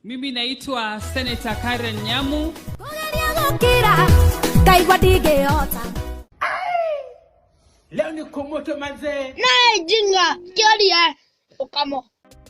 Mimi naitwa Senator Karen Nyamu. Kũgeria gũkira ngaigua ndingĩhota. Leo ni kumoto manzee. Naye jinga kĩoria ũkamo.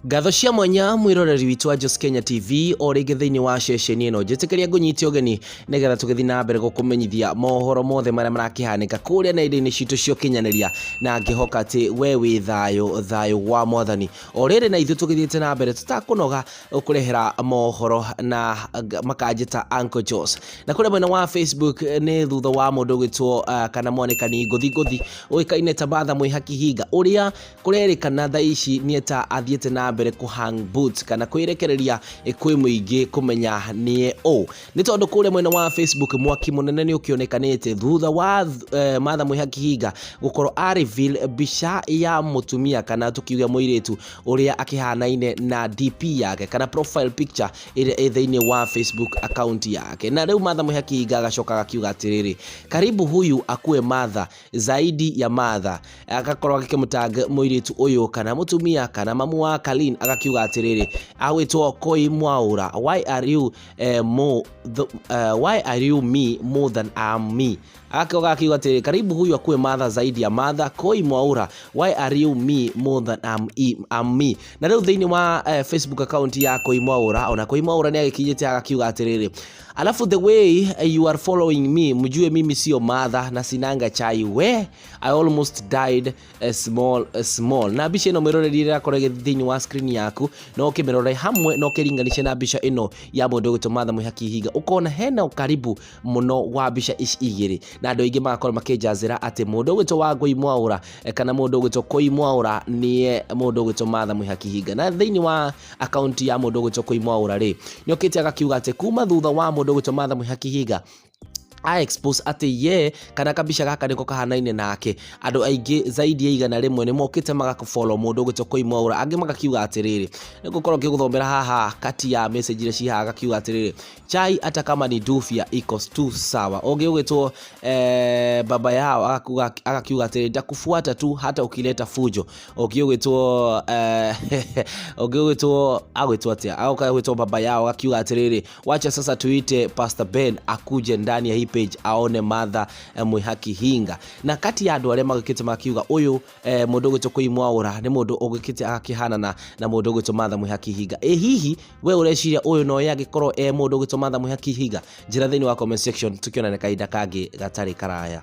Ngatho cia mwanya mwiroreri witũ wa Jos Kenya TV o rĩngĩ thĩinĩ wa ceceni ĩno njĩtĩkĩria ngũnyite ũgeni nĩgetha tũgĩthiĩ na mbere gũkũmenyithia mohoro mothe marĩa marakĩhanĩka kũrĩa nenda-inĩ citũ cia ũkinyanĩria, na ngĩhoka atĩ we wĩ thayũ thayũ wa mwathani. O rĩrĩ na ithuĩ tũgĩthiĩte na mbere tũtakũnoga gũkũrehera mohoro na makanjĩta Uncle Jos. Na kũrĩa mwena wa Facebook nĩ thutha wa mũndũ ũgwĩtwo kana mwanĩkani ngũthi ngũthi ũĩkaine ta Martha Mwĩhaki Hinga, ũrĩa kũrerĩkana thaa ici nĩ ta athiĩte na mbere kũ hang boots kana kwĩrekereria kwĩ mũingĩ kũmenya nĩe ũ, nĩ tondũ kũrĩa mwena wa Facebook mwaki mũnene nĩ ũkĩonekanĩte thutha wa Martha Mwĩhaki Hinga gũkorwo a reveal mbica ya mũtumia kana tũkiuge mũirĩtu ũrĩa akĩhanaine na DP yake kana profile picture ĩrĩa ĩ thĩinĩ wa Facebook account yake. Na rĩu Martha Mwĩhaki Hinga agacoka agakiuga atĩrĩrĩ, karibu huyu akue Martha zaidi ya Martha, agakorwo agĩkĩmũtag mũirĩtu ũyũ kana mũtumia kana mamu wa Kalin, agakiuga atĩrĩrĩ, agwĩtwo Koi Mwaura, why are you more the, why are you me more than I am me? Agakiuga akiuga atĩrĩrĩ, karibu huyu akue Martha zaidi ya Martha, Koi Mwaura, why are you me more than I'm me? Na rĩu thĩinĩ wa Facebook account ya Koi Mwaura, ona Koi Mwaura nĩ agĩkinyĩte agakiuga atĩrĩrĩ, alafu the way you are following me, mjue mimi sio Martha na sinanga chai, we I almost died a small a small. Na mbica ĩno mwĩroreri ĩrakorwo ĩgĩthiĩ thĩinĩ wa screen yaku, no ũkĩmĩrore hamwe na ũkĩringanishe na mbica ĩno ya mũndũ ũgwĩtwo Martha Mwĩhaki Hinga, ũkona hena ũkaribu mũno wa mbica ici igĩrĩ, na andũ aingĩ magakorwo makĩnjazĩra atĩ mũndũ ũgwĩtwo Wangũi Mwaũra kana mũndũ ũgwĩtwo Koi Mwaũra nĩe mũndũ ũgwĩtwo Martha Mwĩhaki Hinga. Na thĩinĩ wa akaunti ya mũndũ ũgwĩtwo Koi Mwaũra rĩ, nĩokĩte agakiuga atĩ kuma thutha wa mũndũ ũgwĩtwo Martha Mwĩhaki Hinga a expose atĩ ye kana kabica gaka nĩko kahanaine nake, andũ aingĩ zaidi ya 100 nĩ mokĩte magakũfollow mũndũ ũgwĩtwo Koi Mwaũra. Angĩ magakiuga atĩrĩrĩ, nĩngũkorwo ngĩgũthomera haha kati ya message iria ciĩ haha, agakiuga atĩrĩrĩ, chai hata kama ni dufia iko tu sawa. Ũngĩ ũgwĩtwo baba yao agakiuga atĩrĩrĩ, ndakufuata tu hata ukileta fujo. Ũngĩ ũgwĩtwo ũngĩ ũgwĩtwo agwĩtwo atĩa, agoka agwĩtwo baba yao agakiuga atĩrĩrĩ, wacha sasa tuite Pastor Ben akuje ndani ya hii page aone Martha Mwĩhaki Hinga. Na kati ya andũ arĩa magĩkĩte makiuga ũyũ mũndũ ũgwĩtwo Koi Mwaũra nĩ mũndũ ũgĩkĩte agakĩhanana na mũndũ ũgwĩtwo Martha Mwĩhaki Hinga. Ĩ hihi we ũreciria ũyũ no ye angĩkorwo e mũndũ ũgwĩtwo Martha Mwĩhaki Hinga? Njĩra thĩinĩ wa comment section, tukĩonane kahinda kangĩ gatarĩ karaya.